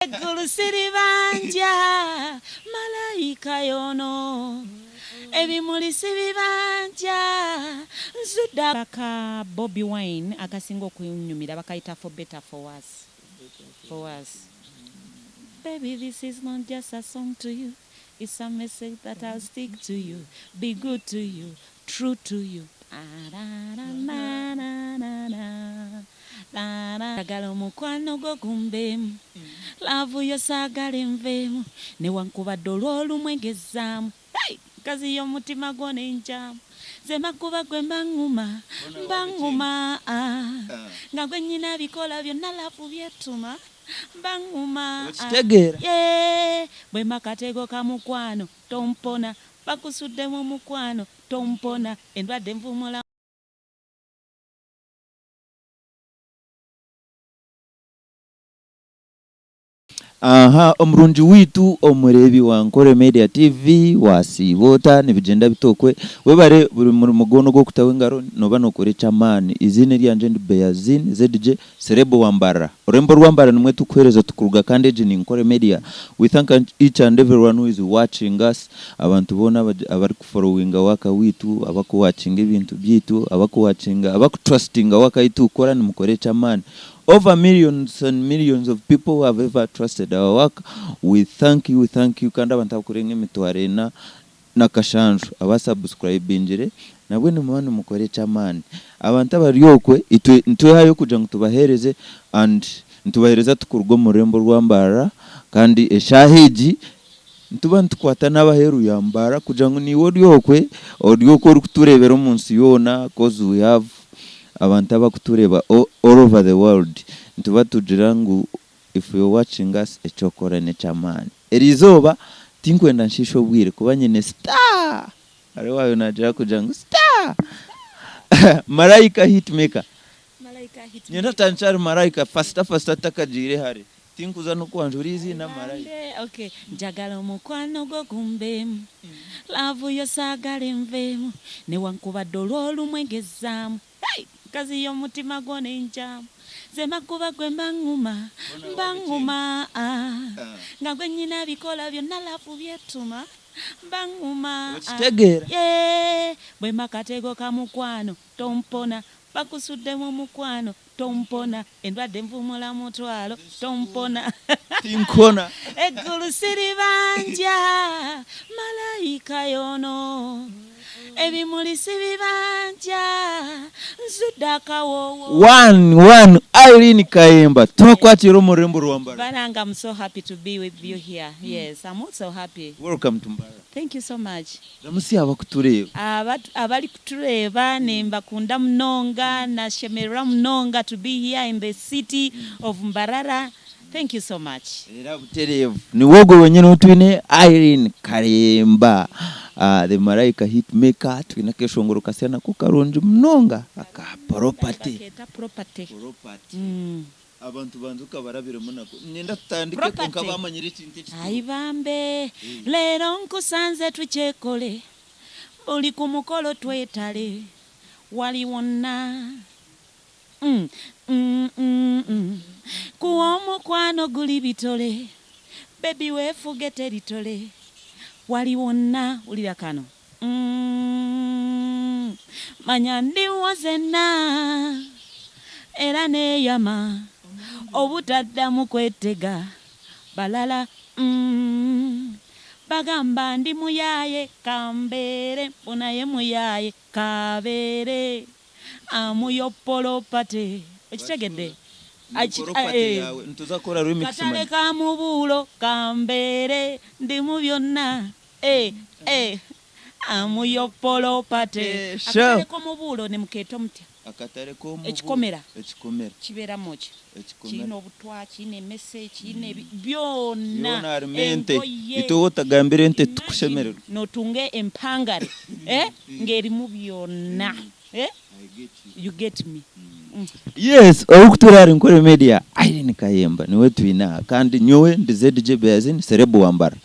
Eggulu siribanja malayika y'ono, ebimuli sibibanja nzudde. Aka Bobi Wine akasinga okunyumira bakayita for better for worse, for worse. Baby this is not just a song to you, it's a message that I'll stick to you, be good to you, true to you. Njagala omukwano gwo gumbeemu, love yo saagala enveemu, newankubadde olw'olumu engezaamu, hey, nkaziya omutima gwo ne njaamu, nze makuba gwe mba ŋŋuma, mba ŋŋuma, ah, nga gwe nnyina bikola byonna love byetuma, mba ŋŋuma, ah, yeah, bwe mba katego ka mukwano tompona, bakusudde mu mukwano tompona, endwadde nvumula. Aha omurungi waitu omureebi wa Nkore Media TV wasiiba ota nibigyenda bita okwe webare buri murimo gwona ogu orikutaho engaro nooba nookora eky'amaani eiziina eryangye ndi Beyazin ZJ Celeb wa Mbarara orurembo rwa Mbarara nimwe turikuheereza tukuruga kandi egi ni Nkore Media we thank each and everyone who is watching us abantu boona abarikuforowinga work waitu abakuwakinga ebintu byaitu abakuwakinga abakutrustinga work ei turikukora nimukora eky'amaani Over millions and millions of people who have ever trusted our work, we thank you, we thank you kandi abantu abakurenga emitwaro ena na kashanju aba subscribingire nabwe nimuba nimukora eky'amaani. Abantu abari okwe itwe nitwehayo kugira ngu tubaheereze and nitubaheereza tukuruga omu rurembo rwa Mbarara kandi eshaaha egi nituba nitukwata n'abaheeru ya Mbarara kugira ngu naiwe ori okwe, ori okwe orikutureebera omu nsi yoona coz we have Abantu abakutureba all over the world nituba tugira ngu if you're watching us ekyokora nekyamaani. Erizooba tinkwenda nshiishe obwire kuba nyine star hariho owaabaire naagira kugira ngu star Malaika hit maker Niinyenda tutandikye ahari Malaika fasita fasita tutakagiire hare tinkuza nokwanjura eiziina Malaika. Okay njagala omukwano gwo gumbeemu Love yo saagala enveemu Newankubadde olw'olumu engezaamu Hey! Nkaziya omutima gwo ne njaamu Nze makuba gwe mba ŋŋuma Mba ŋŋuma ah Nga gwe nnyina bikola byonna love by'etuma Mba ŋŋuma ah Okitegeera? Yeah Bwe mba katego ka mukwano tompona Bakusudde mu mukwano tompona Endwadde nvumula mutwalo tompona. Tinkona. Eggulu siribanja malayika y'ono Ebimuli sibibanja nzudde akawoowo. One one Irene Kayemba twakwatira omu rurembo rwa Mbarara. Banange am so happy to be with you here yes am also happy. Welcome to Mbarara. Thank you so much. Ramutsya abakutureeba. Abarikutureeba nimbakunda munonga, nashemererwa munonga to be here in the city of Mbarara, thank you so much. Era butereevu niwe ogwe wenyini ou twine Irene Karemba the Malaika hit maker twine akeshongoro kasya nako karungi munonga aka Property. Bakeeta Property. Abantu banza okabarabiremu nako. Niinyenda tutandike kwonka Property. baamanyire ekintu eki Ayi turiho. bambe leero nkusanze tukyekole Buli ku mukolo twetale Wali wonna mm mm mm mm Kuwa omukwano guli bitole Baby weefuge teri tole Wali wonna Wulira kano mm Manya ndiwo zenna Era neeyama obutaddamu kwetega balala mm Bagamba ndi muyaaye kambeere mbu naye muyaaye k'abeere Amuyo polopate Okitegedde? Katale ka mubuulo kambeere ndi mu byonna Eh eh Amuyo polopate Akatale k'omubuulo ne mukeeta mutya? Akatale k'omubuulo. Ekikomera. Ekikomera. Kibeeramu ki? Ekikomera. Kirina obutwa, kirina emese, kirina ebi, byona. Byona harimu ente. Engoye. Itwe waaba otagambire ente Imagine titukushemererwa. nootunga empangare eh, ng'erimu byona eh, I get you. you get me. Yes, orikutuura ahari Nkore Media, Irene Kayemba niwe twine aha kandi nyowe ndi ZJ Beazin, Serebu wa Mbarara.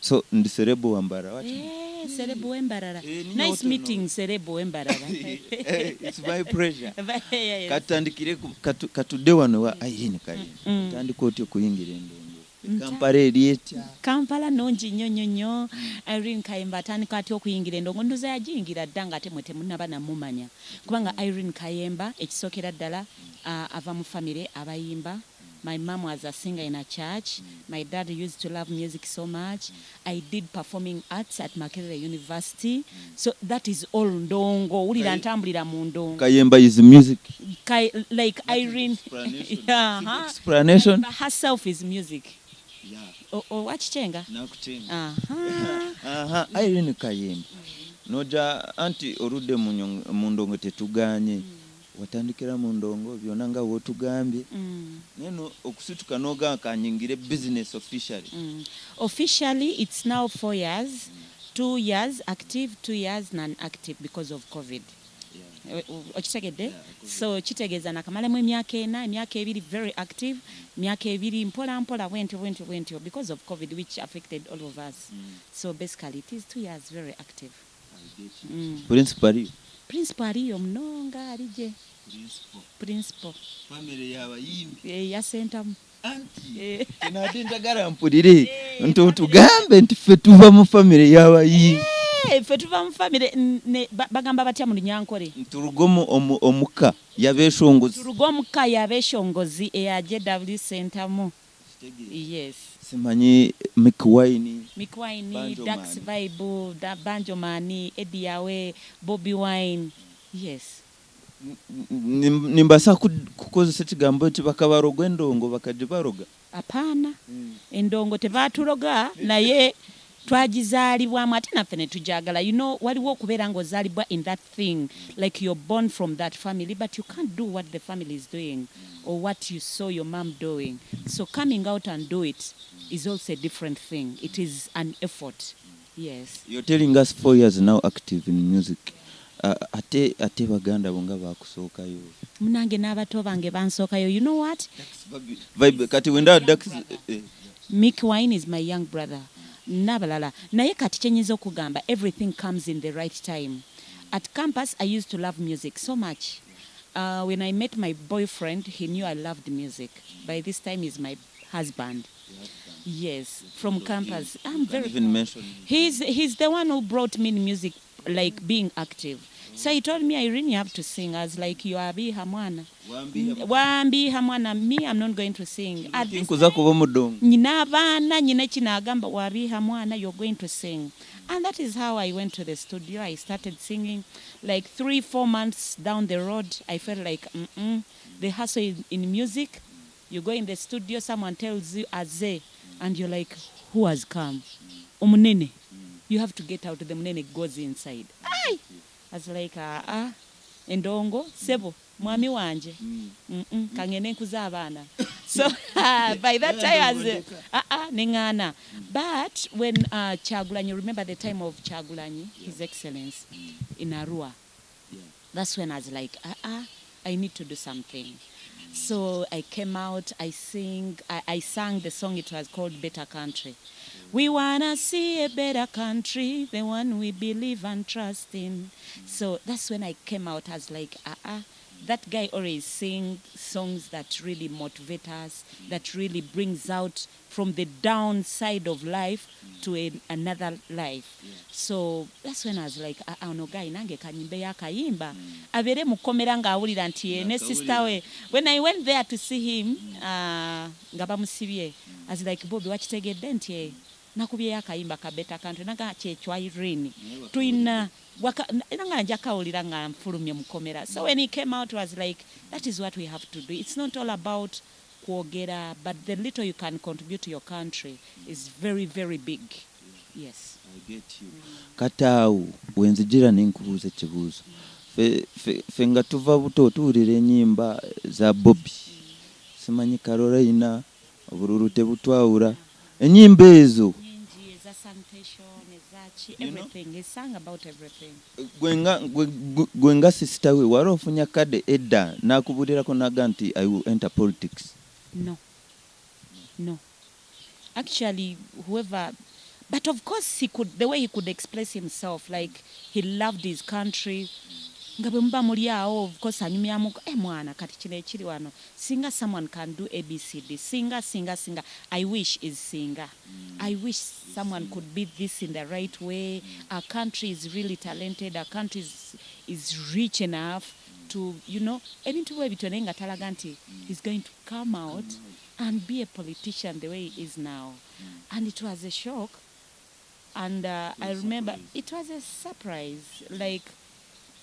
So ndi Serebu wa Mbarara wakimanya? Eeh Serebu w'Embarara. Eh, ninyowe Nice turi meeting n'owe. Serebu w'Embarara. It's my pleasure. Yes. Katutandikire ku katu katudde wano ewa Irene Kayemba. Otandika otya okuyingira endongo? Kampala eri etya? Kampala nungi nnyo nnyo nnyo. Irene Kayemba atandika atya okuyingira endongo? Ndoza yagiyingira dda ng'ate mwe temunnaba namumanya. Kubanga Irene Kayemba ekisookera ddala ava mu famire abayimba. My mum was a singer in a church. My dad used to love music so much. I did performing arts at Makerere University. So that is all ndongo. Wulira ntambulira mu ndongo. Kayemba is music. Kai, like Irene. Explanation. Yeah, Simple huh? explanation. But herself is music. Yeah. Owakichenga? Nakuchenga. Aha. Aha, Irene Kayemba. Noja anti oludde mu ndongo tetuganye. Watandikira mu ndongo byonna nga wotugambye. Naye no okusituka n'ogamba kanyingire business officially. Officially, it's now 4 years. 2 years active, 2 years non-active because of COVID. Okitegedde? So kitegeeza nakamalemu emyaka 4, emyaka 2 very active, emyaka 2 mpola mpola bwentyo bwentyo bwentyo because of COVID, which affected all of us. So basically it is 2 years very active. Principal aliyo? Principal aliyo munonga alije. Principal. Family y'abayimbi. Yasentamu. Anti kinadde njagala mpulire nti otugambe nti ffe tuva mu famire y'abayimbi. Ffe tuva mu famire bagamba batya mu Lunyankore? Turuga omuka y'abeeshongozi. Turuga omuka y'abeeshongozi eya JW Sentamu, yes. Simanyi Mikie Wine. Mikie Wine. Banjo Dax Man. Vibe da, Banjo Mani, Eddie Yawe, Bobby Wine, yes. Nimbaasa kukozesa ekigambo eki bakabaroga endongo bakagibaroga? Apaana, endongo tebaturoga, naye twagizaalibwamu ate naffe ne tujagala. Waliwo okubeera ng'ozaalibwa in that thing, like you're born from that family, but you can't do what the family is doing or what you saw your mom doing. So coming out and do it is also a different thing. It is an effort, yes. You're telling us 4 years now active in music. Ate baganda bo nga bakusookayo? Munange n'abato bange bansookayo. You know what? Vibe kati wenda Dax, Mikie Wine is my young brother n'abalala, naye kati kyenyinza okugamba, everything comes in the right time. At campus I used to love music so much. When I met my boyfriend, he knew I loved music. By this time he's my husband, yes, from campus. I'm very even mention. He's the one who brought me in music, like being active. So he told me, "Irene, you have to sing." I was like, "You are biha mwana, wambiha mwana. Me, I'm not going to sing at this Tinkuza kuba omudongo. Nyina abaana nyina kinaagamba wabiha mwana, you're going to sing." And that is how I went to the studio. I started singing. Like 3, 4 months down the road, I felt like the hustle in music. You go in the studio, someone tells you aze, and you're like, "Who has come?" Omunene, you have to get out. The munene goes inside. Ai! I was like, "Ah, ah, endongo sebo mwami wanje, kangende nkuza abaana." So by that time I was, ah, ah, neŋŋaana. But when Kyagulanyi, remember the time of Kyagulanyi, His Excellence, in Arua, that's when I was like, "Ah, ah, I need to do something." So I came out, I sang the song. It was called "Better Country." We wanna see a better country, the one we believe and trust in. So that's when I came out. I was like, "Ah, ah, that guy always sing songs that really motivate us, that really brings out from the downside of life to another life." So that's when I was like, "Ah, ah, ono guy nange kanyimbe yakayimba abeere mukomera ng'awulira nti ye ne sister we." When I went there to see him, nga bamusibye, I was like, "Bobi, wakitegedde nti nakubyeyo akayimba ka Better Country?" Naga kyekyo, Irene, tulina era nga nja kawulira nga nfulumye mukomera. So when he came out, was like, "That is what we have to do." It's not all about kwogera, but the little you can contribute to your country is very, very big, yes. Kati awo wenzijira nenkubuuza ekibuuzo. Fe nga tuva buto tuwulira ennyimba za Bobi, simanyi Carolina, obululu tebutwawula, ennyimba ezo. Nyingi eza sanitation, ezaki. You know? Everything he sang about, everything. Gwe nga sister we, wali ofunya kadde edda n'akubulirako naga nti, "I will enter politics"? No. Actually, whoever, but of course he could, the way he could express himself, like he loved his country. Nga bwe muba muli awo, of course anyumyamuko, eh mwana kati kino ekiri wano, singa someone can do ABCD, singa, singa, singa, I wish is singa. I wish someone could be this in the right way. Our country is really talented, our country is rich enough to, ebintu bwe bityo naye nga talaga nti he's going to come out and be a politician the way he is now. And it was a shock. And I remember it was a surprise. Like,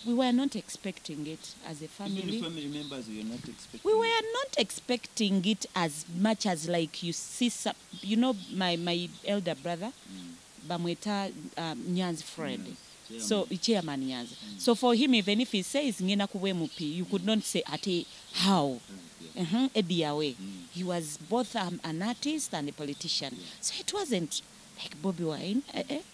we were not expecting it as a Even family. Family members were not expecting. We were not expecting it as much as, like, you see some, my elder brother, bamweta Nyanzi Fred. So chairman Nyanzi. So for him, even if he says ngenda kuba MP, you could not say ate how. Eddie Yawe. He was both an artist and a politician. So it wasn't like Bobi Wine,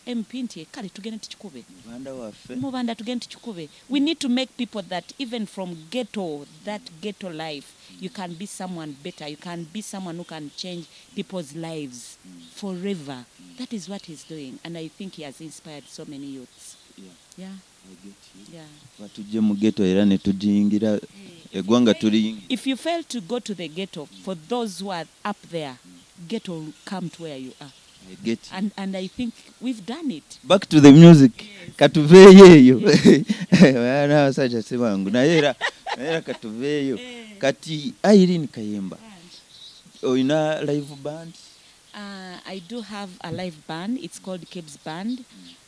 MP nti kale tugende tukikube. Mubanda waffe. Mubanda tugende tukikube. We need to make people that even from ghetto, that ghetto life, you can be someone better. You can be someone who can change people's lives forever. That is what he's doing. And I think he has inspired so many youths. Yeah. I get you. Batujje mu ghetto era ne tugiyingira eggwanga tuliyingira. If you fail to go to the ghetto, for those who are up there, ghetto will come to where you are. I get you. And I think we've done it. Back to the music. Katuveeyo eyo. N'abasajja si bangu naye era katuveeyo. Kati Irene Kayemba, olina live band? I do have a live band. It's called Kibs Band.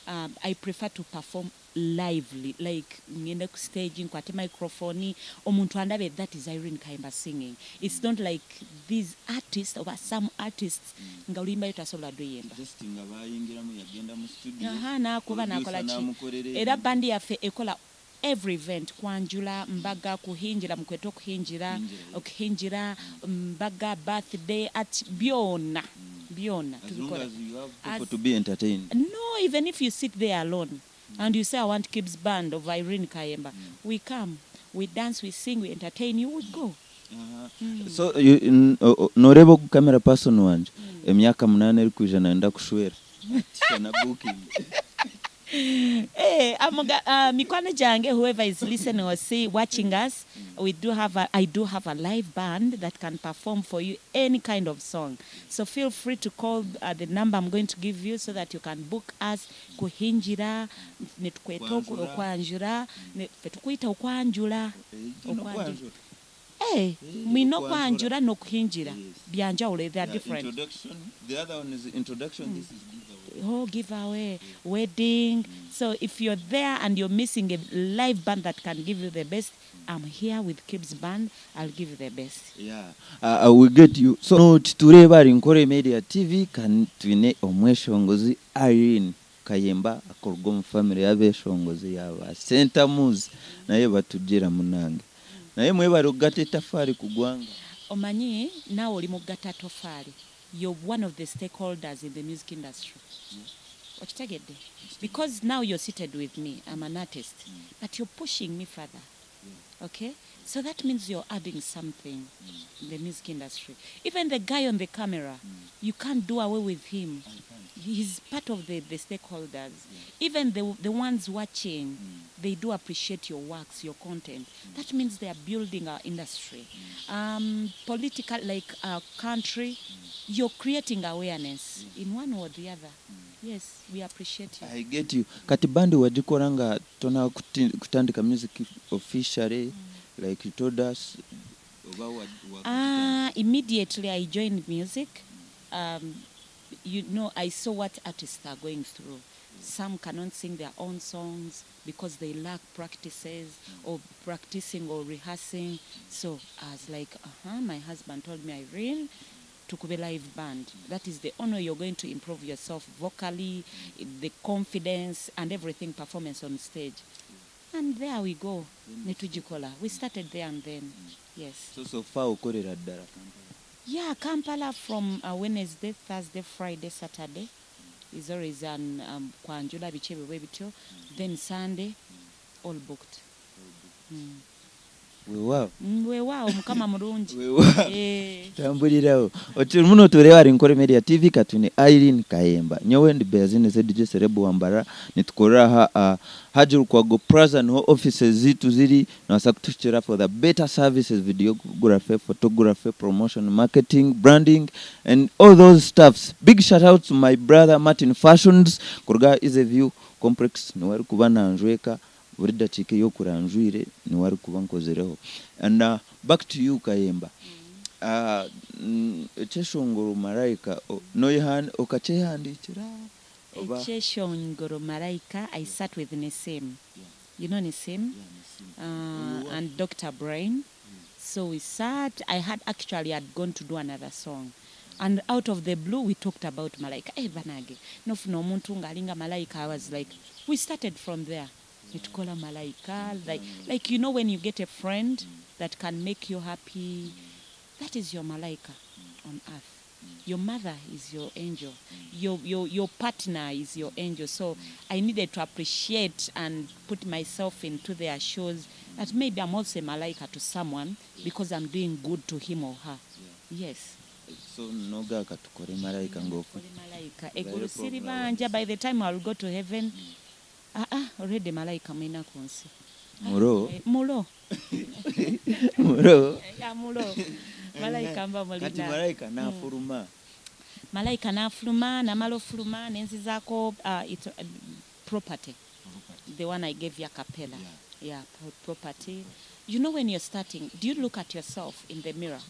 I prefer to perform lively, like ngende ku stage nkwate microphone omuntu andabe, that is Irene Kayemba singing. It's not like these artists or some artists nga oluyimba tasobola luyimba. Just nga bayingiramu yagenda mu studio. Aha, n'akuba producer n'akola ki. N'amukolera Era ebintu. Bandi yaffe ekola every event, kwanjula, mbaga, kuhinjira, mukweta okuhinjira, Kuhinjira, okuhinjira, mbaga, birthday, at byonna byonna As long tubikola. As you have people As- to be entertained. No, even if you sit there alone and you say, "I want Kibs Band of Irene Kayemba," we come, we dance, we sing, we entertain you, we go. So noreeba ogu camera person wanje emyaka 8 erikwija nayenda kushwera na booking. Hey, mikwano jange, whoever is listening or watching us, I do have a live band that can perform for you any kind of song. So feel free to call the number I'm going to give you so that you can book us kuhinjira, netukweta Kwanjula. Okwanjula, ffe tukuyita okwanjula. Okwanjula. Hey, Eh, mwina okwanjula. okwanjula n'okuhinjira Yes. byanjawulo, they are Yeah, different. Introduction. The other one is introduction. This is giveaway. Oh, giveaway, wedding. So if you're there and you're missing a live band that can give you the best, I'm here with Kibs Band. I'll give you the best. Yeah, we get you. So no, tureeba ari Nkore Media TV kandi twine omweshongozi Irene Kayemba akorwa omu family y'abeshongozi yaba Sentamuzi naye batugira munange naye mwebale okugata etafaali ku ggwanga. Omanyi naawe oli mugatta tofaali. You're one of the stakeholders in the music industry, okitegedde? Because now you're seated with me, I'm an artist, but you're pushing me further, okay? So that means you're adding something in the music industry. Even the guy on the camera, you can't do away with him. He's part of the stakeholders. Even the ones watching, they do appreciate your works, your content. That means they are building our industry. Political, like our country, you're creating awareness in one or the other. Yes, we appreciate you. I get you. Kati bandi wagikora nga tona kutandika music officially, like you told us, oba Immediately I joined music. I saw what artists are going through. Some cannot sing their own songs because they lack practices or practicing or rehearsing. So I was like, my husband told me, "Irene, tukube live band. That is the only way you're going to improve yourself vocally, the confidence and everything, performance on stage." And there we go. Netugikola. We started there and then. Yes. So far okolera ddala Kampala? Yeah, Kampala from Wednesday, Thursday, Friday, Saturday is always an kwanjula biki ebyo bwe bityo. Then Sunday, all booked. Weewaawo. Weewaawo Mukama murungi. Weewaawo. Eh. Tutambuliraho. Oturimu notureeba ahari Nkore Media TV ka twine Irene Kayemba. Nyowe ndi Beazine ZJ Celeb wa Mbarara. Nitukorera aha aha Hajji Lukwago Plaza niho offices zaitu ziri. Nobaasa kutuhikira for the better services, videography, photography, promotion, marketing, branding and all those stuffs. Big shout out to my brother Martin Fashions kuruga aha Easy View Complex niwe arikuba nanjweka Buri dakiika ei okura njwire niwe arikuba ankozireho. And back to you Kayemba, ekyeshongoro Malaika okakyehandiikira oba? Ekyeshongoro Malaika I sat with Nissim, you know Nissim? And Dokita Brain, so we sat, I had actually had gone to do another song and out of the blue we talked about Malaika, eh banange nofuna omuntu nga alinga Malaika, I was like, we started from there netukola Malaika, like, like you know when you get a friend that can make you happy, that is your Malaika on earth. Your mother is your angel, your, your, your partner is your angel. So I needed to appreciate and put myself into their shoes that maybe I'm also a malaika to someone because I'm doing good to him or her. Yes. So noga katukore malaika ngu Tukore malaika. Eiguru siribanja by the time I will go to heaven. Ah ah already malaika mwina ku nsi. Muro. Eh, mulo. Mulo. Ya mulo. Malaika mba mulina. Kati malaika nafuluma. Malaika nafuluma namala ofuluma nenzizaako it, property. The one I gave you a cappella. Yeah, property. You know when you're starting, do you look at yourself in the mirror?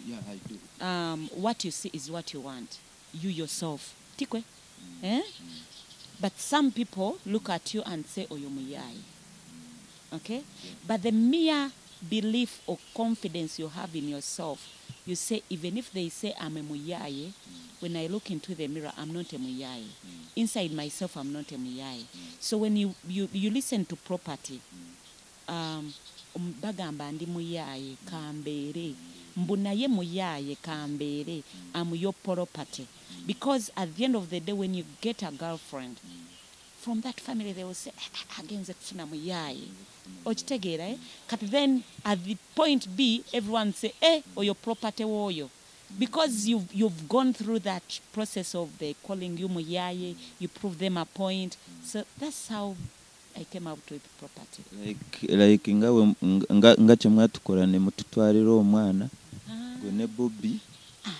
Yeah, I do. What you see is what you want. You yourself. Tikwe? Eh? But some people look at you and say, oyo muyayi. Okay? Yeah. But the mere belief or confidence you have in yourself, you say, even if they say I'm a muyaye, when I look into the mirror, I'm not a muyaye. Inside myself, I'm not a muyaye. So when you listen to property, bagamba ndi muyaye, kambeere. Mbu naye muyaye, kambeere. I'm your property. Because at the end of the day, when you get a girlfriend, from that family they will say, agenze kufuna muyaye. Okitegeera, eh? Kati then at the point B, everyone say, oyo property woyo. Because you've gone through that process of they calling you muyaye, you prove them a point. So that's how I came out with property. Like nga we, nga kye mwatukora ne mututwarira omwana, gwe ne Bobby,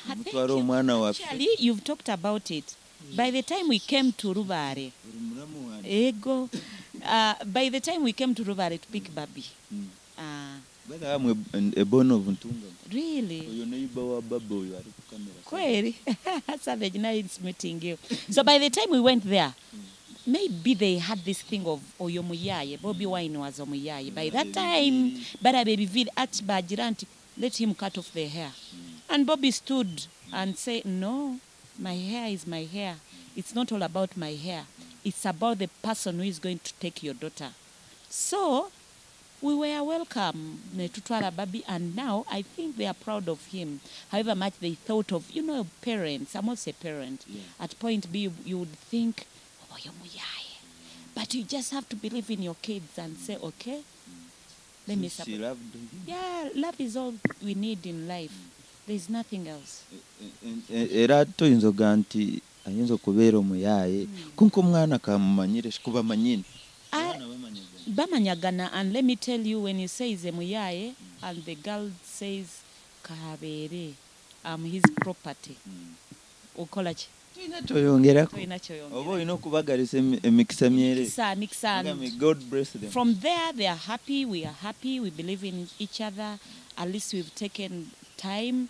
mutwara Thank you. omwana waffe. Actually, you've talked about it. By the time we came to Rubare, ego, by the time we came to Rubare to pick Babi. By the way, I'm a born of Ntunga. Really? Oyo neighbor wa Baba oyo ali ku camera. Kweli. Savage, now it's meeting you. So by the time we went there, maybe they had this thing of oyo muyaye. Bobby Wine was omuyaye. By that time, bara baby vid at Bajiranti, let him cut off the hair. And Bobby stood and said, no, my hair is my hair. It's not all about my hair. It's about the person who is going to take your daughter. So we were welcome to Babi, and now I think they are proud of him. However much they thought of, you know, parents. I'm also a parent. Yeah. At point B, you would think, oh, you're muyaye. But you just have to believe in your kids and say, okay, let me She support. loved him. Yeah, love is all we need in life. There's nothing else. Era toyinza oga nti ayinza okubeera omuyaye konka omwana kamumanyire kuba manyine. Bamanyagana, and let me tell you, when you say is a muyaye and the girl says kabeere, I'm his property. Okola ki? Tolina kyoyongerako. Tolina kyoyongerako. Oba olina okubagalisa emikisa myere. Mikisa, mikisa. May God bless them. From there, they are happy, we are happy, we believe in each other. At least we've taken time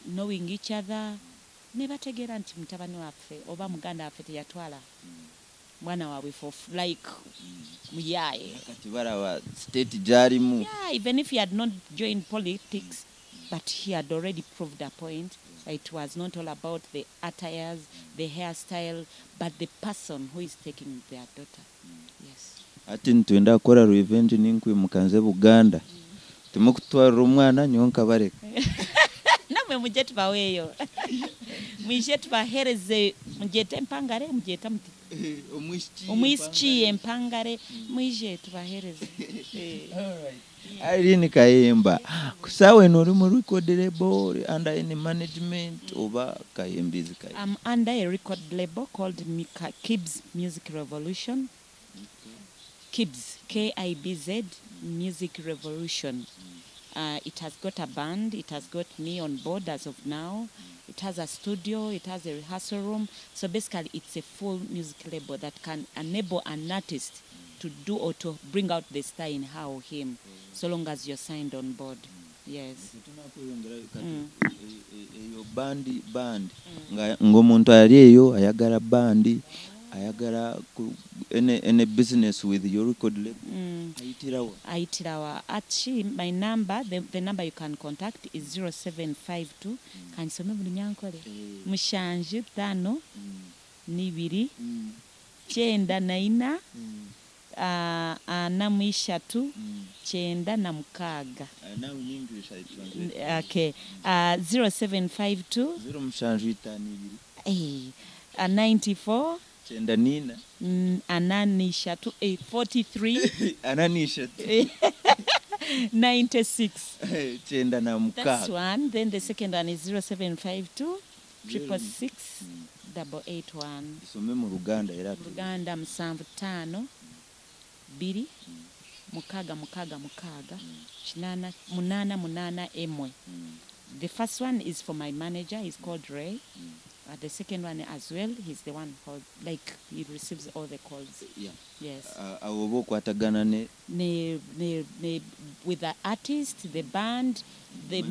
knowing each other. Ne bategeera nti mutabani waffe oba muganda waffe teyatwala mwana waabwe for like muyaye. Kati balaba state gy'alimu. Yeah, even if he had not joined politics, but he had already proved a point. It was not all about the attires, the hairstyle, but the person who is taking their daughter. Yes. Ati nitwenda kukora revenge ninkwimuka nze Buganda. Timukutwarira omwana nyowe nkabareka. Namwe mujje tubaweeyo. Mwije tubahereze, mugyete empangare, mugyete muti. Omwisiki empangare, mwije tubahereze. All right. Irene Kayemba, ku saawa eno ori mu record label, ori under any management oba Kayemba is Kayemba? I'm under a record label called Kibz Music Revolution. Kibz, K-I-B-Z, Music Revolution. It has got a band, it has got me on board as of now. It has a studio, it has a rehearsal room. So basically it's a full music label that can enable an artist to do or to bring out the star in her or him, so long as you're signed on board. Yes. Eyo band band nga ng'omuntu ali eyo ayagala band ayagala any business with your record label ayitirawa? Ayitirawa achi my number, the number you can contact is 0752, kansome buli nyankole, 752 94 43 96. Now in English I translate. Okay, 0752 0752 94 94 43 43 43 96. 96. That's one. Then the second one is 0752 666 881. Isome mu Luganda era. Luganda, 752 666 888 1. The first one is for my manager, he's called Ray. The second one as well, he's the one who, like, he receives all the calls. Yes. Awo oba okwatagana ne Ne, with the artist, the band, the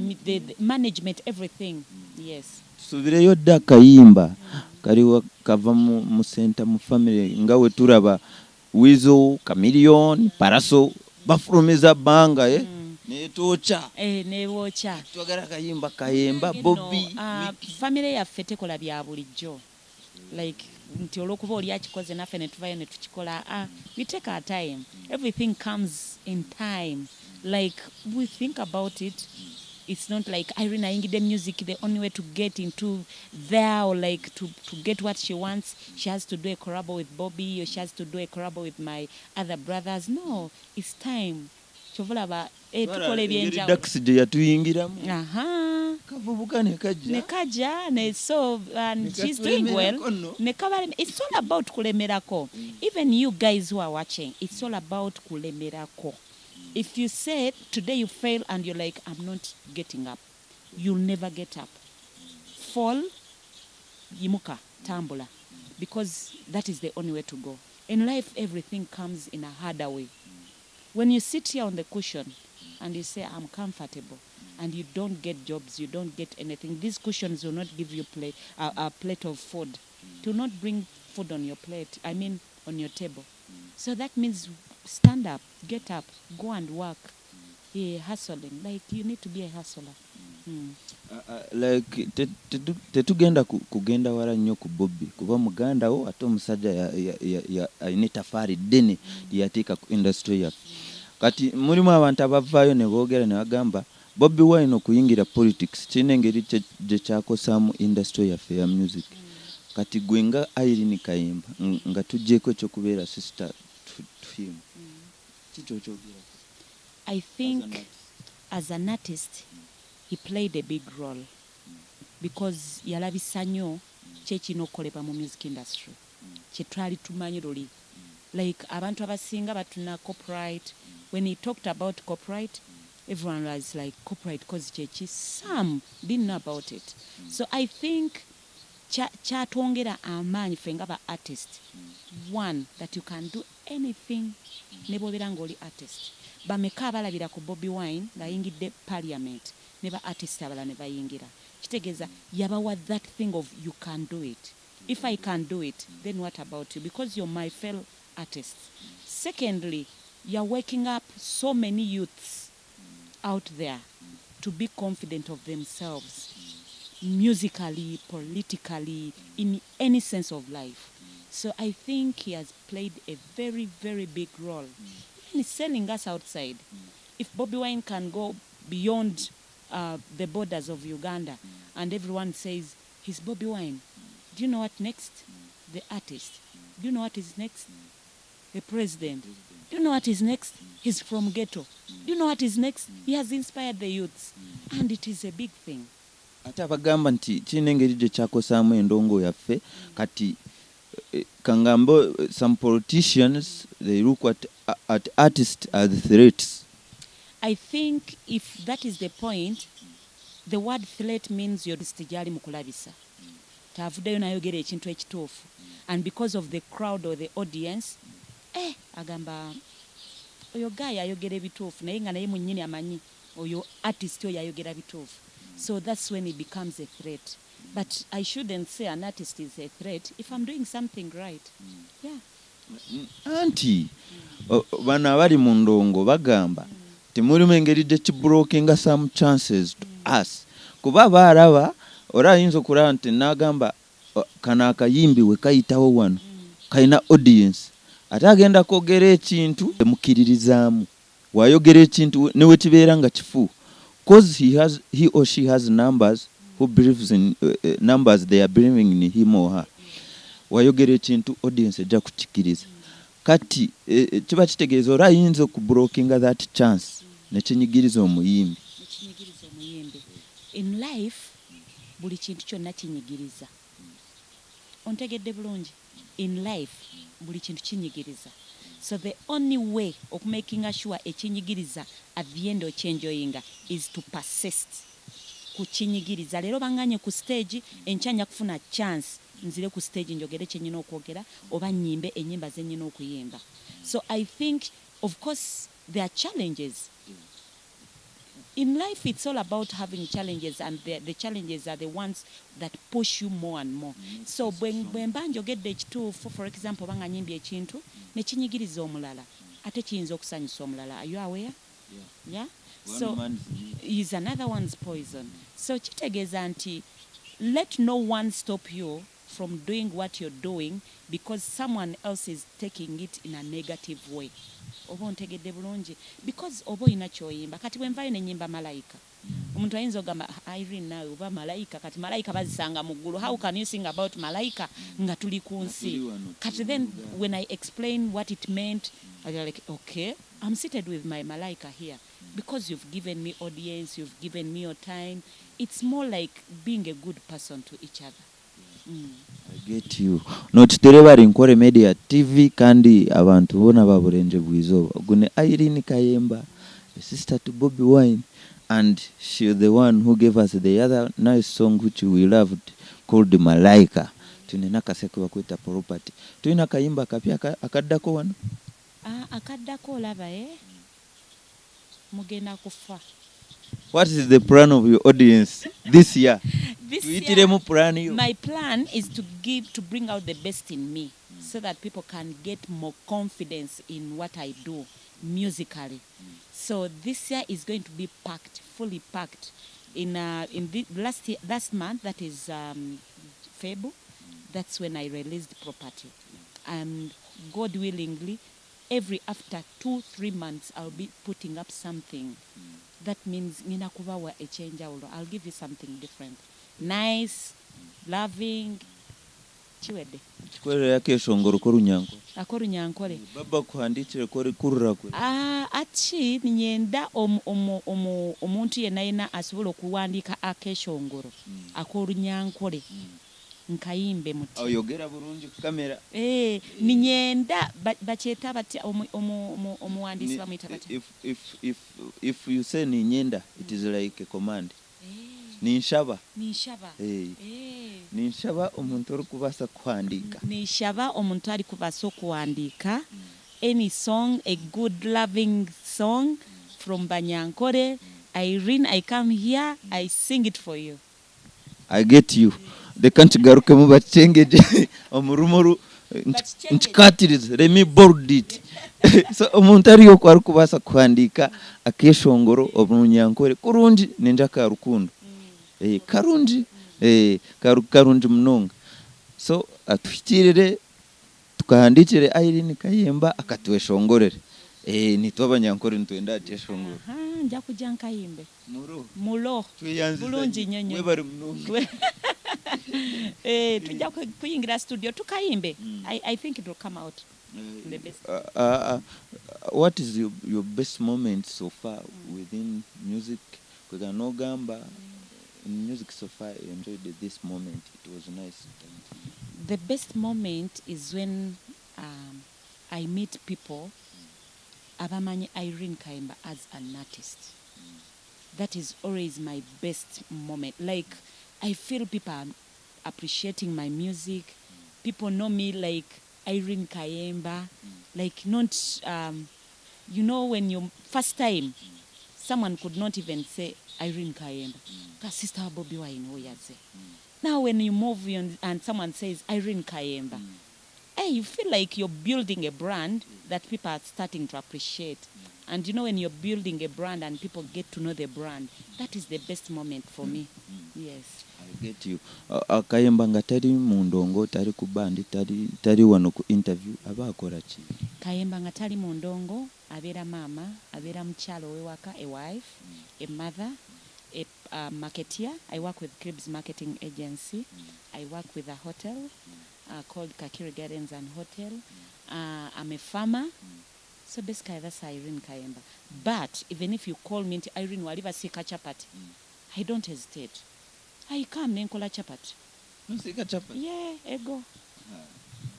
management, everything. Yes. Tusuubireyo dda akayimba kaliwa kava mu center mu family nga we tulaba Weasel, Chameleone, Pallaso bafulumiza bbanga eh? Netwokya. Eh, newokya. Twagala akayimba Kayemba, Bobi. No, family yaffe tekola bya bulijjo, like nti olwokuba oli akikoze naffe ne tuvayo ne tukikola. Ah, we take our time. Everything comes in time. Like, we think about it. It's not like Irene ayingidde music, the only way to get into there or like to get what she wants, she has to do a collabo with Bobby or she has to do a collabo with my other brothers. No, it's time. Kyova olaba tukola ebyenjawulo. Dax gye yatuyingiramu, kavubuka ne kajja. Ne kajja ne so and she's doing well. Katulemerako nno. Ne kabaleme. It's all about kulemerako. Even you guys who are watching, it's all about kulemerako. If you say today you fail and you're like, "I'm not getting up," you'll never get up. Fall, yimuka, tambula, because that is the only way to go in life. Everything comes in a harder way. When you sit here on the cushion and you say, "I'm comfortable," and you don't get jobs, you don't get anything, these cushions will not give you a plate of food. It will not bring food on your plate, I mean on your table. So that means stand up, get up, go and work. Yeah, hustling. Like, you need to be a hustler. Like tetugenda kugenda wala nnyo ku Bobby kuba muganda wo ate omusajja alina etafaali ddene lyeyateeka ku industry yaffe. Kati mulimu abantu abavaayo ne boogera ne bagamba Bobi Wine okuyingira politics kirina engeri gye kyakosaamu industry yaffe ya music. Kati gwe nga Irene Kayemba, nga tugyeko ekyokubeera sister to him, kiki okyogera? I think as an artist he played a big role because yalabisa nnyo kyekirina okukolebwa mu music industry kyetwali tumanyi luli. Like, abantu abasinga batuna copyright. When he talked about copyright, everyone was like, "Copyright cause kyeki?" Some didn't know about it. So I think kyatwongera amaanyi ffe nga ba artist, one, that you can do anything ne bw'obeera ng'oli artist. Bameka abalabira ku Bobi Wine ng'ayingidde parliament ne ba artist abalala ne bayingira? Kitegeeza yabawa that thing of you can do it. If I can do it, then what about you? Because you're my fellow artists. Secondly, you're waking up so many youths out there to be confident of themselves musically, politically, in any sense of life. So I think he has played a very, very big role. And he's selling us outside. If Bobi Wine can go beyond the borders of Uganda and everyone says he's Bobi Wine, do you know what next? The artist. Do you know what is next? The president. Do you know what is next? He's from ghetto. Do you know what is next? He has inspired the youths and it is a big thing. Ate abagamba nti kirina engeri gye kyakosaamu endongo yaffe kati kangambe some politicians they look at, at artists as threats. I think if that is the point, the word threat means you're gyali mu kulabisa. Taavuddeyo n'ayogera ekintu ekituufu and because of the crowd or the audience, eh, agamba oyo guy ayogera ebituufu naye nga naye mwennyini amanyi oyo artist oyo ayogera bituufu. So that's when it becomes a threat. But I shouldn't say an artist is a threat if I'm doing something right. Yeah. Anti bano abali mu ndongo bagamba timulimu engeri gye kiblockinga some chances to us kuba baaraba ora ayinza okuraba nti nagamba kano akayimbi we kayitawo wano kalina audience ate agenda kwogera ekintu emukiririzaamu wayogera ekintu ne wekibeera nga kifu cause he, has, he or she has numbers who believes in numbers they are believing in him or her wayogera ekintu audience ejja kukikiriza kati kiba kitegeeza ora ayinza okublockinga that chance nekinyigiriza omuyimbi. Nekinyigiriza omuyimbi. In life buli kintu kyonna kinyigiriza. Ontegedde bulungi? In life buli kintu kinyigiriza. So the only way okumakinga sure ekinyigiriza at the end okyenjoyinga is to persist kukinyigiriza. Leero banganye ku stage, enkya nja kufuna chance nzire ku stage njogere kye nnina okwogera oba nnyimbe ennyimba ze nnina okuyimba. So I think of course there are challenges in life. It's all about having challenges and the challenges are the ones that push you more and more. So bwe mba njogedde ekituufu, for example, oba nga nyimbye ekintu nekinyigiriza omulala, ate kiyinza okusanyusa omulala. Are you aware? Yeah, so is another one's poison. So kitegeeza nti let no one stop you from doing what you're doing because someone else is taking it in a negative way. Oba ontegedde bulungi? Because oba olina kyoyimba, kati bwe nvayo nenyimba malayika, omuntu ayinza okugamba, "Ah, Irene, naawe oba malayika, kati malayika bazisanga mu ggulu. How can you sing about malayika nga tuli ku nsi?" Tuli wano, Kati then when I explain what it meant, I'm like, okay, I'm seated with my malaika here because you've given me audience, you've given me your time. It's more like being a good person to each other. I get you. Nokitereba ari Nkore Media TV kandi abantu boona ba Burenje bwizooba. Ogu ni Irene Kayemba, a sister to Bobi Wine, and she the one who gave us the other nice song which we loved called Malaika. Twine n'akaseko bakweta Property. Tulina akayimba akapya akaddako wano. Ah, akaddako olaba e mugenda kufa. What is the plan of your audience this year? This year, Tuyitiremu plan yo. My plan is to bring out the best in me so that people can get more confidence in what I do musically. So this year is going to be packed, fully packed. In the last year, last month, that is Feb, that's when I released Property. And God willingly, every after 2-3 months, I'll be putting up something. That means ngenda kubawa ekyenjawulo. I'll give you something different, nice, loving. Kiwedde. Kikwerera akeshongoro k'orunyankore. Ak'orunyankore. Baba kuhandikire kori kurura kwe. Ah, ati ninyenda omuntu yenna yenna asobola okuwandiika akeshongoro ak'orunyankore nkayimbe muti. Oyogera bulungi ku kamera. Eh, ninyenda bakyeta batya omuwandiisi bamuyita batya? If you say ninyenda, it is like a command. Ninshaba. Ninshaba. Eh. Eh. Ninshaba omuntu orikubaasa kuhandiika. Nishaba omuntu ari kubaasa okuwandiika any song, a good loving song from Banyankore Irene, I come here, I sing it for you. I get you. Reka nkigarukemu bakicengeje omurumo Bakicengeje. Nkikatirize. Let me bold it. So omuntu ariyo ku arikubaasa kuhandiika akeshongoro orunyankore kurungi ninja aka rukundo. Eh, karungi eh, karungi munonga. So atuhikiirire tukahandikire Irene Kayemba akatweshongorere. Eh, nitwe abanyankore nitwenda akyeshongoro. Aha, nja kujja nkayimbe. Muro. Mulo. Tweyanziza. Bulungi nnyo nnyo. Webale munonga. Eh, tujja kuyingira studio tukayimbe. I think it will come out. The best. What is your best moment so far within music? Kwega nogamba in music so far I enjoyed this moment, it was nice. The best moment is when I meet people abamanyi Irene Kayemba as an artist. That is always my best moment. Like, I feel people are appreciating my music. People know me like Irene Kayemba. Like, not, you know, when you first time, someone could not even say Irene Kayemba. Ka sister wa Bobi Wine oyaze. Now when you move and someone says Irene Kayemba, hey, you feel like you're building a brand that people are starting to appreciate. And you know, when you're building a brand and people get to know the brand, that is the best moment for me. Yes. I get you. Kayemba nga tali mu ndongo, tali ku bandi, tali wano ku interview, aba akola ki? Kayemba nga tali mu ndongo, abeera maama, abeera mukyala ow'ewaka, a wife, a mother, a marketeer. I work with Cribs Marketing Agency. I work with a hotel called Kakiri Gardens and Hotel. I'm a farmer. So basically that's Irene Kayemba. But even if you call me nti Irene wali basiika chapati, I don't hesitate. I come nenkola chapati. Nosiika chapati? Yeah, ego.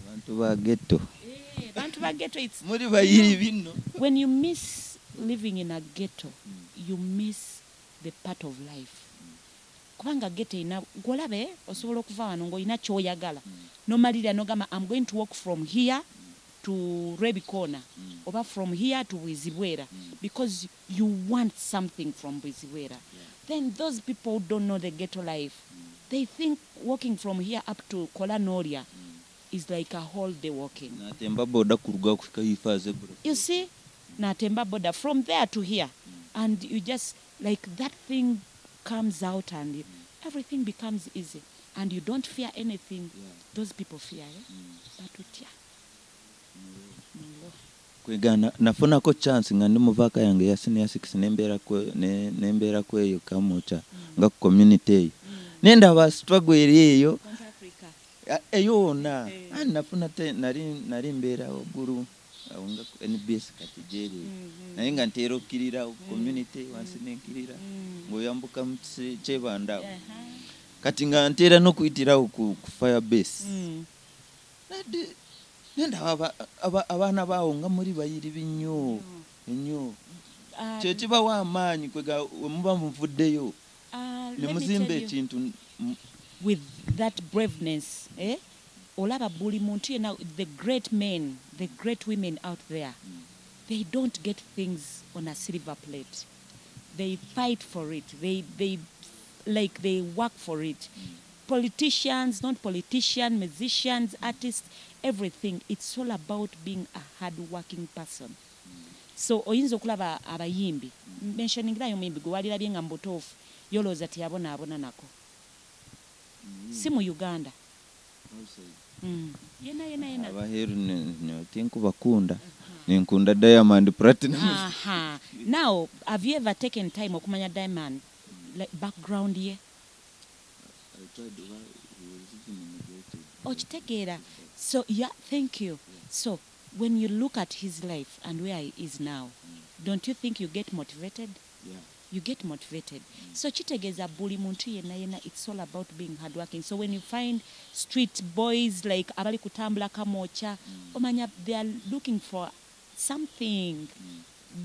Abantu ba ghetto. Eh, bantu ba ghetto, it's Muri bayiri bino. When you miss living in a ghetto, you miss the part of life. Kubanga ghetto ina gwolabe osobola okuva wano ng'olina ky'oyagala. Nomalira n'ogamba I'm going to walk from here to Rwebikoona oba from here to Bwizibwera because you want something from Bwizibwera. Then those people who don't know the ghetto life, they think walking from here up to Kolanoria is like a whole day walking. Natemba boda kuruga kufika ifa zebra. You see, natemba boda from there to here, and you just like that thing comes out and everything becomes easy, and you don't fear anything. Those people fear, eh? Batutya. Kwegana nafunako chance nga ndi mu vac yange ya senior 6 nembeera kweyo Kamwokya nga ku community eyo nendaba struggle eri eyo eyo wonna. Ani nafuna te nali mbeera waggulu awo nga ku NBS kati gyeri, naye nga nteera okkirira community wansi nenkirira ng'oyambuka mu Kyebando awo. Kati nga nteera n'okuyitirawo ku fire base. Nadde nendaba abaana baawo nga muri bayiribi nnyo ennyo. Kyekibawa amaanyi kwega we muba muvuddeyo ne muzimba ekintu. With that braveness, eh? Olaba buli muntu yenna, the great men, the great women out there, they don't get things on a silver plate. They fight for it. They work for it. Politicians, not politicians, musicians, artists, everything. It's all about being a hard-working person. So oyinza okulaba abayimbi, mentioningirayo omuyimbi gwe walirabye nga mu butuufu yolowooza teyabonaabona nako. Si mu Uganda. Yena yena yena. Abaheru tinkubakunda, ninkunda Diamond Platinum. Aha. Now, have you ever taken time okumanya Diamond, like background ye? Okitegeera? So yeah, thank you. So when you look at his life and where he is now, don't you think you get motivated? Yeah. You get motivated. So kitegeeza buli muntu yenna yenna, it's all about being hardworking. So when you find street boys like abali kutambula Kamwokya, omanya they are looking for something,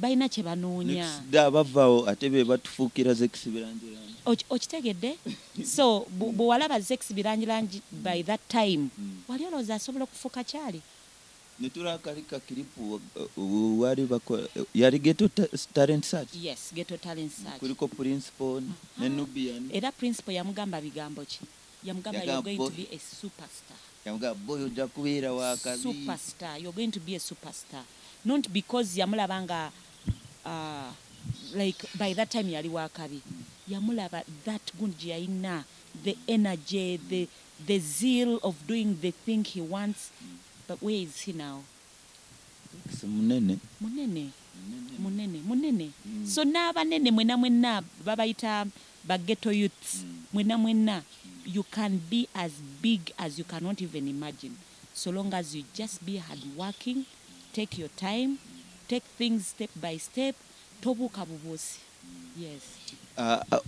balina kye banoonya. Next day abavaawo ate be batufuukira Zex Bilangilangi. Okitegedde? So bwe walaba Zex Bilangilangi by that time, wali olowooza asobola okufuuka kyali? Netulakali ka clip wali bako yali Ghetto Talent Search. Yes, Ghetto Talent Search. Kuliko Principal ne Nubian. Era Principal yamugamba bigambo ki? Yamugamba, Yagamba, "You're going to "Boy." be a superstar." Yamugamba, "Boy, ojja kubeera wakabi." Superstar, you're going to be a superstar. Not because yamulaba nga like by that time yali wakabi, yamulaba that gundi gye yalina, the energy, the zeal of doing the thing he wants. But where is he now? Zex munene. Munene, munene, munene. So n'abanene mwena mwenna babayita ba ghetto youths, mwena mwenna you can be as big as you cannot even imagine. So long as you just be hard working, take your time, take things step by step, tobuuka bubuusi. Yes.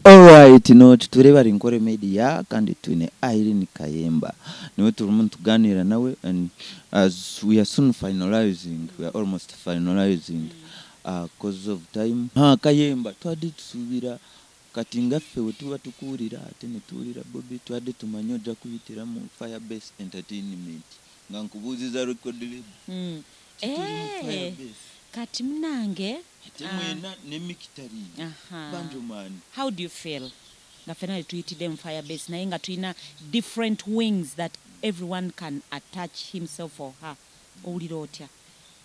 Alright no tutureeba ari Nkore Media kandi twine Irene Kayemba niwe turimu nituganiira nawe and as we are soon finalizing we are almost finalizing cause of time. Kayemba twade tusuubira kati nga ffe wetuba tukuwulira ate netuwulira Bobi twade tumanya oja kuyitiramu Fire Base Entertainment nga nkubuuziza record label tituri mu Fire Base. Kati munange. Ate mwena ne Micky taliiyo. Banjo man. How do you feel nga ffena tetuyitidde mu fire base naye nga tulina different wings that everyone can attach himself or her owulira otya?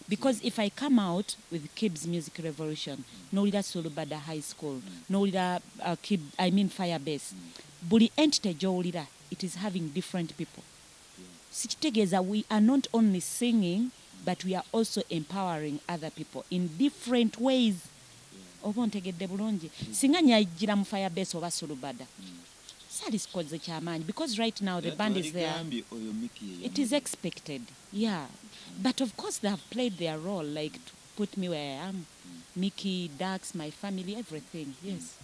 Because if I come out with Kibz music revolution nowulira Sulubada high school nowulira Kib I mean fire base buli entity gyowulira it is having different people sikitegeeza we are not only singing but we are also empowering other people in different ways oba ontegedde bulungi singa nyajjira mu fire base oba sulubada salisikoze kyamaanyi because right now the band is there it is expected yeah but of course they have played their role like to put me where I am Mickey, Dax, my family, everything yes.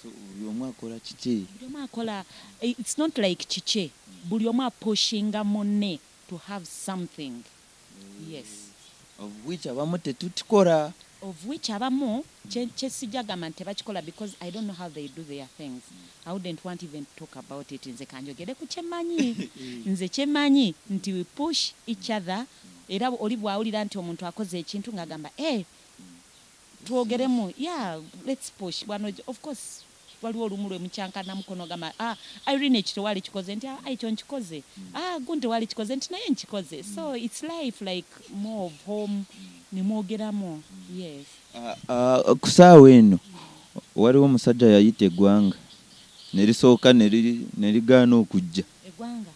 So buli omu akola kikye. Buli omu akola it's not like kikye buli omu apushinga munne to have something yes. Of which abamu tetukikora. Of which abamu kyesijja gamba nti tebakikola because I don't know how they do their things I wouldn't want even to talk about it nze kanjogere ku kyemanyi nze kyemanyi nti we push each other era oli bwawulira nti omuntu akoze ekintu ng'agamba eh twogeremu yeah let's push bwano of course waliwo olumu lwe mukyankana mukono gamba ah Irene ekyo tewali kikoze nti ah ekyo nkikoze ah gundi tewali kikoze nti naye nkikoze so it's life like more of home ne mwogeramu yes. Ku ssaawa eno waliwo omusajja yayita eggwanga ne lisooka ne ligaana okujja. Eggwanga?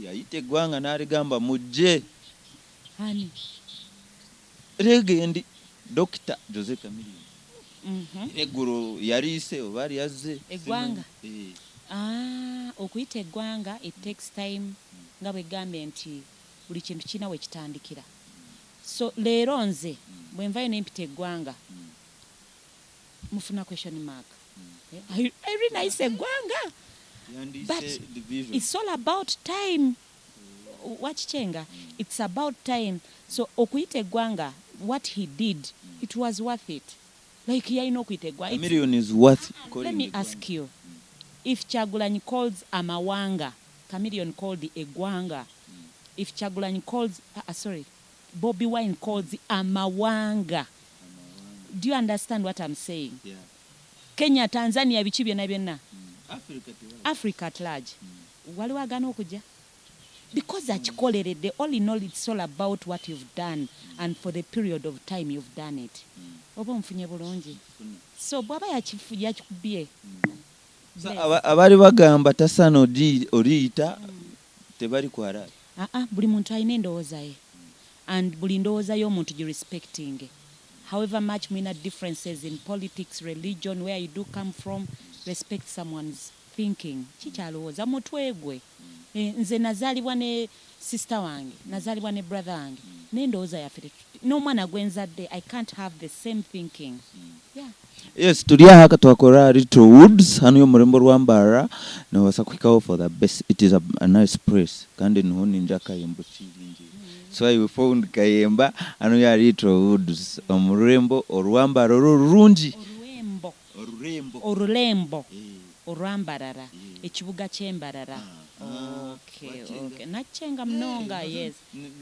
Yayita eggwanga n'aligamba mujje. Ani? Legendi Dokita Jose Chameleone. Era eggulo yaliise oba lyazze. Eggwanga? Ah, okuyita eggwanga it takes time nga bwe gambye nti buli kintu kirina we kitandikira. So leero nze bwe nvayo ne mpita eggwanga mufuna question mark. Irene ayise eggwanga. But it's all about time. Wakichenga it's about time. So okuyita eggwanga what he did it was worth it. Like yalina okuyita eggwanga. Chameleone is worth calling. Let me ask you if Kyagulanyi calls amawanga, Chameleone called eggwanga. If Kyagulanyi calls sorry, Bobi Wine calls amawanga. Do you understand what I'm saying? Yeah. Kenya, Tanzania biki byonna byonna. Africa Africa at large. Waliwo agaana okujja? Because akikoleredde all in all it's all about what you've done and for the period of time you've done it. Oba onfunye bulungi? So bw'aba yakikubye. Abaali bagamba tasaana oriyita tebali kwara. Aa buli muntu alina endowooza ye and buli ndowooza y'omuntu gi respecting. However much mulina differences in politics, religion, where you do come from, respect someone's thinking. Kikyalowooza mutwe gwe. Nze nazaalibwa ne sister wange, nazaalibwa ne brother wange. Naye endowooza yaffe n'omwana gwe nzadde I can't have the same thinking. Yeah. Yes, turi aha twakora Little Woods hano yo murembo rwa Mbarara nobasa kuhikaho for the best. It is a nice place kandi niho ninja Kayemba okiringi. So I found Kayemba hano ya Little Woods omurembo orwa Mbarara orurungi. Orurembo. Orurembo. Orulembo. Orwambarara. Ekibuga ky'Embarara. Okay, okay. Nakyenga munonga, yes.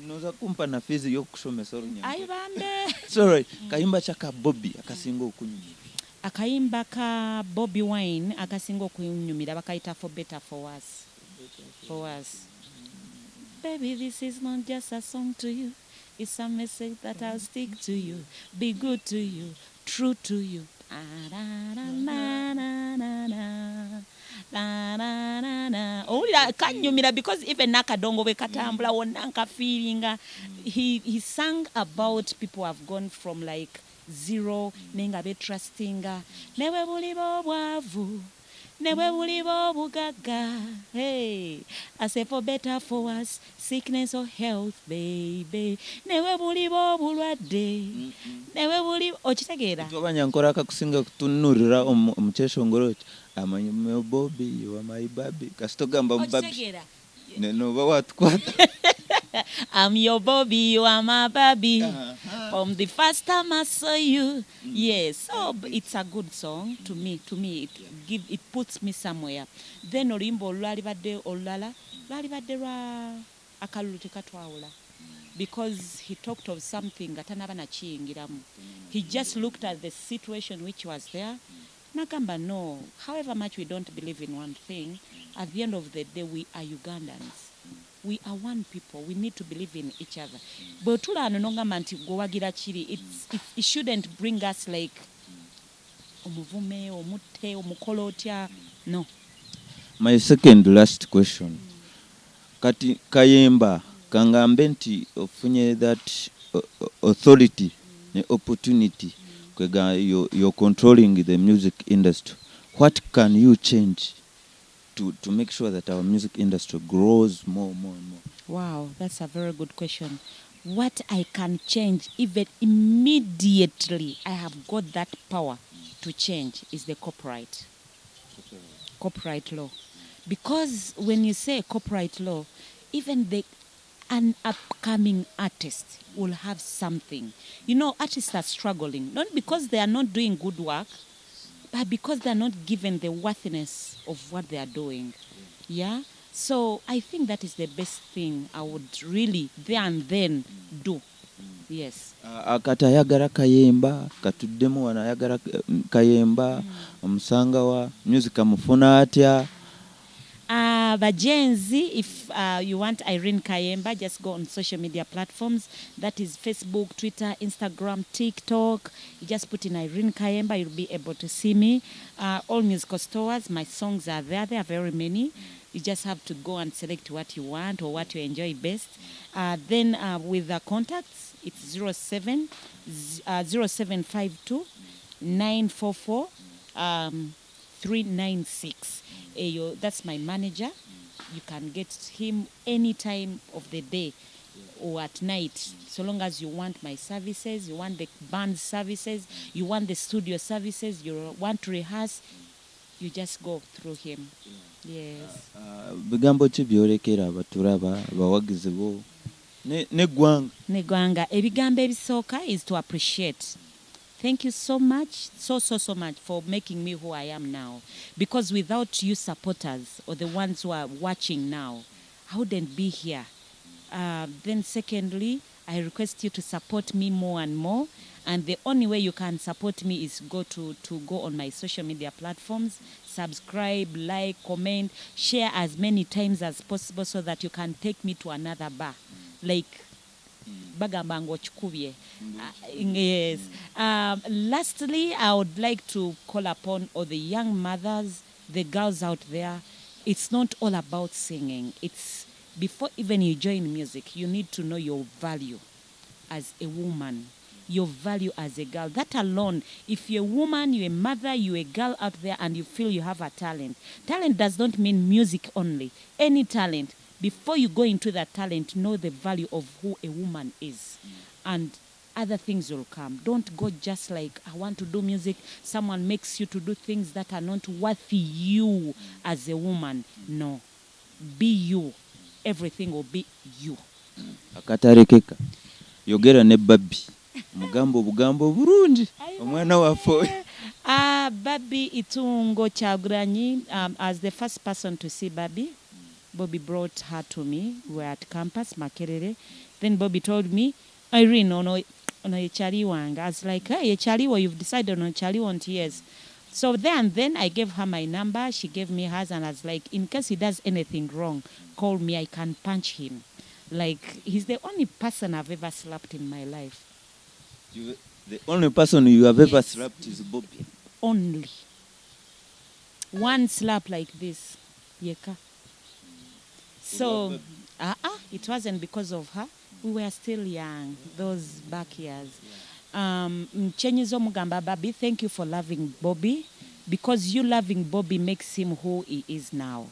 Noza kumpa na fees y'okushomesa orunyambo. Ayi bambe. Sorry, kayimba kyaka Bobi akasinga okunyumira. Akayimba ka Bobi Wine akasinga okunyumira bakayita For Better For Worse. For Worse. Baby, this is not just a song to you. It's a message that I'll stick to you. Be good to you, true to you. Owulira kanyumira because even n'akadongo bwe katambula wonna nkafiiringa. He sang about people who have gone from like zero naye nga betrustinga ne bwe buliba obwavu Ne bwe buliba obugagga, hey, I say for better for worse, sickness or health, baby. Ne bwe buliba obulwadde, ne bwe buli okitegeera? Itwe Abanyankore akakusinga kutunurira omu omu kyeshongoro eki, I'm your Bobby, you are my Barbie. Kasita ogamba ngu Barbie, Okitegeera? nooba waatukwata. I'm your Bobby, you are my Barbie. From the first time I saw you. Yes, so it's a good song to me. To me, it puts me somewhere. Then oluyimba olwalibadde olulala lwalibadde lwa akalulu tekatwawula because he talked of something nga tanaba nakiyingiramu. He just looked at the situation which was there. Nagamba no, however much we don't believe in one thing, at the end of the day we are Ugandans. We are one people. We need to believe in each other. Bwe tula wano n'ogamba nti gwe wagira kiri, it shouldn't bring us like omuvume, omutte, omukole otya. No. My second last question. Kati Kayemba kangambe nti ofunye that authority ne opportunity kwega you're controlling the music industry. What can you change to make sure that our music industry grows more, more and more? Wow, that's a very good question. What I can change, even immediately I have got that power to change, is the copyright. Copyright law. Because when you say copyright law, even the an upcoming artist will have something. Artists are struggling, not because they are not doing good work, but because they are not given the worthiness of what they are doing. Yeah? So I think that is the best thing I would really there and then do. Yes. Kati ayagala Kayemba katuddemu wano ayagala Kayemba omusanga wa music amufuna atya? Bajenzi, if you want Irene Kayemba, just go on social media platforms. That is Facebook, Twitter, Instagram, TikTok. You just put in Irene Kayemba, you'll be able to see me. All musical stores, my songs are there. There are very many. You just have to go and select what you want or what you enjoy best. Then with the contacts, it's 07, 0752 944 396. Eyo, that's my manager. You can get him any time of the day or at night, so long as you want my services, you want the band services, you want the studio services, you want to rehearse, you just go through him. Yes. Bigambo ki byolekera abatulaba abawagizi bo neggwanga? Neggwanga, ebigambo ebisooka is to appreciate. Thank you so much, so, so, so much for making me who I am now. Because without you supporters or the ones who are watching now, I wouldn't be here. Then secondly, I request you to support me more and more. And the only way you can support me is to go on my social media platforms, subscribe, like, comment, share as many times as possible so that you can take me to another bar. Like, bagamba ngu okikubye. Yes. Lastly, I would like to call upon all the young mothers, the girls out there. It's not all about singing. It's before even you join music, you need to know your value as a woman, your value as a girl. That alone, if you're a woman, you're a mother, you're a girl out there and you feel you have a talent. Talent does not mean music only. Any talent. Before you go into that talent, know the value of who a woman is. And other things will come. Don't go just like, I want to do music. Someone makes you to do things that are not worthy you as a woman. No. Be you. Everything will be you. Akatarekeka yogera ne Barbie mugambo obugambo bulungi omwana waffe oyo. Barbie Itungo Kyagulanyi, as the first person to see Barbie, Bobby brought her to me. We were at campus, Makerere. Then Bobby told me, Irene, ono, ono ye kyali wange. I was like, hey, ye kyali wo, you've decided on kyali want, yes. So then I gave her my number. She gave me hers, and I was like, in case he does anything wrong, call me. I can punch him. Like, he's the only person I've ever slapped in my life. The only person you have ever Yes. slapped is Bobby? Only. One slap like this. Yeka. So, it wasn't because of her. We were still young, those back years. Kyenyinza omugamba Barbie, thank you for loving Bobby. Because you loving Bobi makes him who he is now.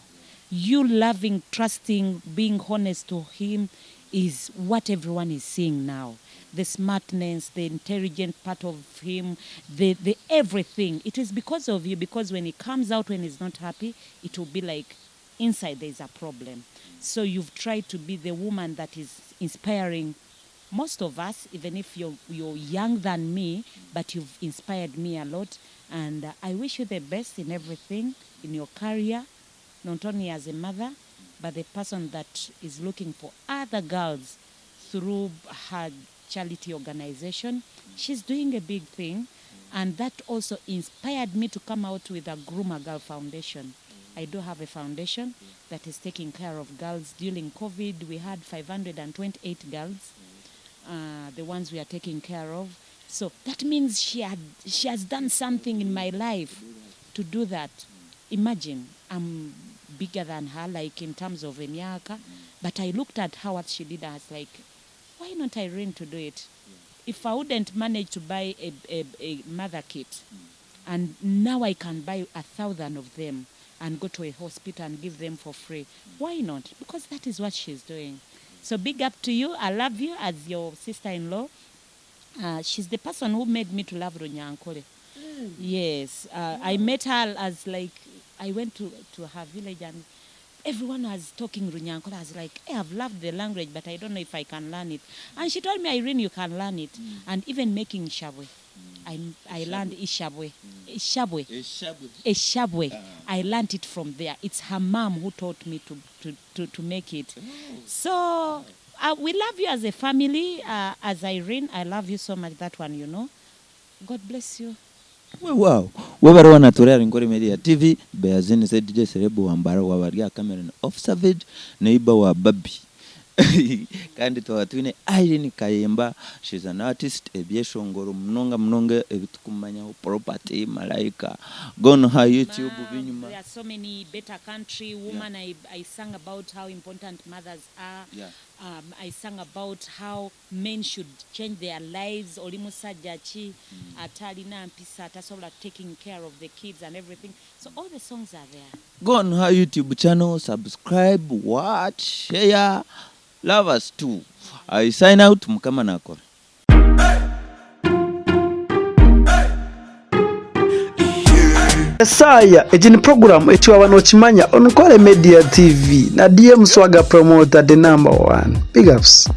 You loving, trusting, being honest to him is what everyone is seeing now. The smartness, the intelligent part of him, the, the everything. It is because of you, because when he comes out when he's not happy, it will be like inside there is a problem. So you've tried to be the woman that is inspiring most of us, even if you're, you're young than me, but you've inspired me a lot. And I wish you the best in everything, in your career, not only as a mother, but the person that is looking for other girls through her charity organization. She's doing a big thing. And that also inspired me to come out with a Grooma Girl Foundation. I do have a foundation that is taking care of girls. During COVID, we had 528 girls, the ones we are taking care of. So that means she had she has done something in my life to do that. Imagine I'm bigger than her, like in terms of emyaka, but I looked at how what she did. I was like, why not Irene to do it? If I wouldn't manage to buy a, a, a mother kit, and now I can buy 1,000 of them and go to a hospital and give them for free. Why not? Because that is what she's doing. So big up to you. I love you as your sister-in-law. She's the person who made me to love Runyankole. Yes, I met her as like I went to, to her village and everyone was talking Runyankole. I was like, hey, I've loved the language, but I don't know if I can learn it. And she told me, Irene, you can learn it. And even making shabwe. I, I learned Ishabwe. Ishabwe. Eshabwe. I learned it from there. It's her mom who taught me to, to, to, to make it. So we love you as a family. As Irene, I love you so much, that one, you know. God bless you. Weewaawo webare wana turi ahari Nkore Media TV Beazinise DJ Celeb Wambara waaba ari aha camera ni Off Savage neighbour wa Barbie kandi twaba twine Irene Kayemba she's an artist ebyeshongoro munonga munonga ebitukumanyaho Property, Malaika go on her YouTube Mom, binyuma there are so many better country woman. I, I sang about how important mothers are. Yeah. I sang about how men should change their lives. Oli musajja ki atalina mpisa atasobola taking care of the kids and everything. So all the songs are there. Go on her YouTube channel, subscribe, watch, share, love us too. I sign out, Mukama nakora. Esaya egi ni puroguramu eki waaba nookimanya on Nkore Media TV na DM Swagger Promoter the number one. Big ups.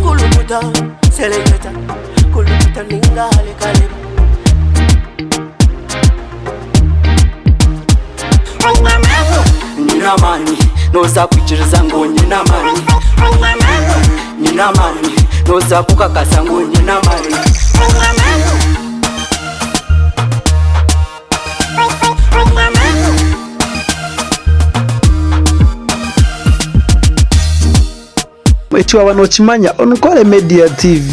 Kulukuta, seleketa, kulukuta ninga halekaleba. Nyina amani, noza kwikiriza ngu nyina amani. Nyina amani, noza kukakasa ngu nyina amani. Eki waaba nookimanya on Nkore Media TV.